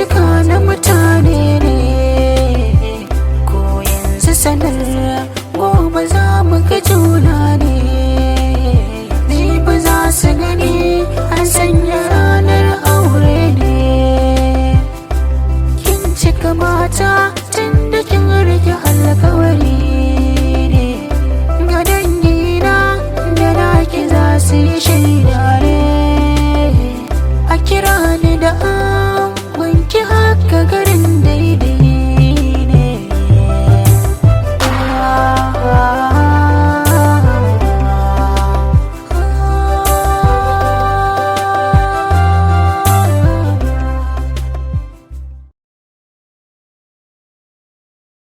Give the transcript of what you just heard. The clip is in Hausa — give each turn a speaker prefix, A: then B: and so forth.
A: Zantuka na mutane ne. Ko yanzu sanar gobe za mu ga juna ne. Jibi za su gani an sanya ranar aure ne. Kin cika mata tun da kin rike alkawari ne. Ga dangina da naki za su yi shaida ne. A kira ni da wanki haka.